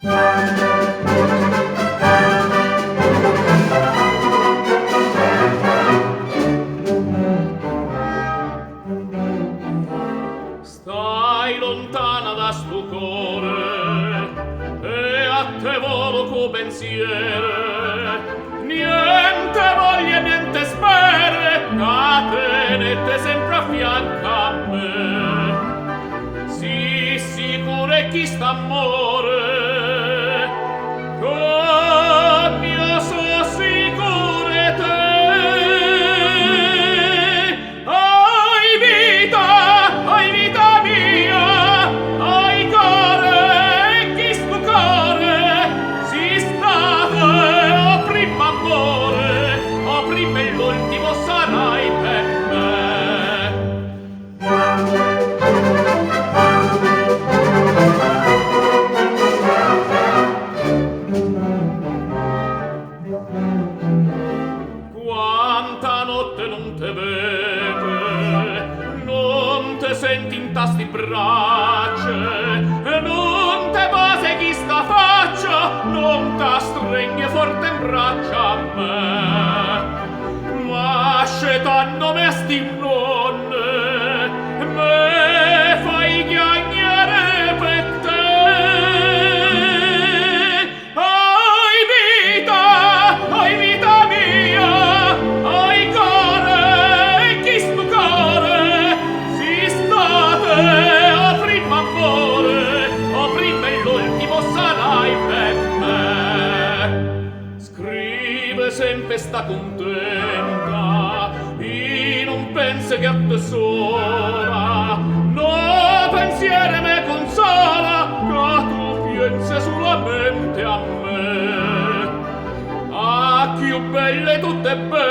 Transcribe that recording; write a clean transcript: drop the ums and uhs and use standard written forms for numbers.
Stai lontana da stu core e a te volo co pensiere niente voglia niente spere ca tenete sempre a fianco a me si sicuro e chi sta amore come io so sicuro e te Ai vita, ai vita mia, ai core, chi stu core, si state o prima amore, o prima e l'ultimo sarai per me. Quanta notte non te vede, non te senti in tasti braccia, e non te base chi sta faccia, non ta stringe forte in braccia a me. Ma scetanno me sti nonne, me fai chiagnere per te. Ai vita, ai vita mia, ai core, chi stu core, si state o prima amore, o prima e l'ultimo sarai per me. Scrive sempre sta contenta, i non pensa che a te sola, no pensiero me consola, che tu pensi solamente a me. Ah, più belle tutte belle,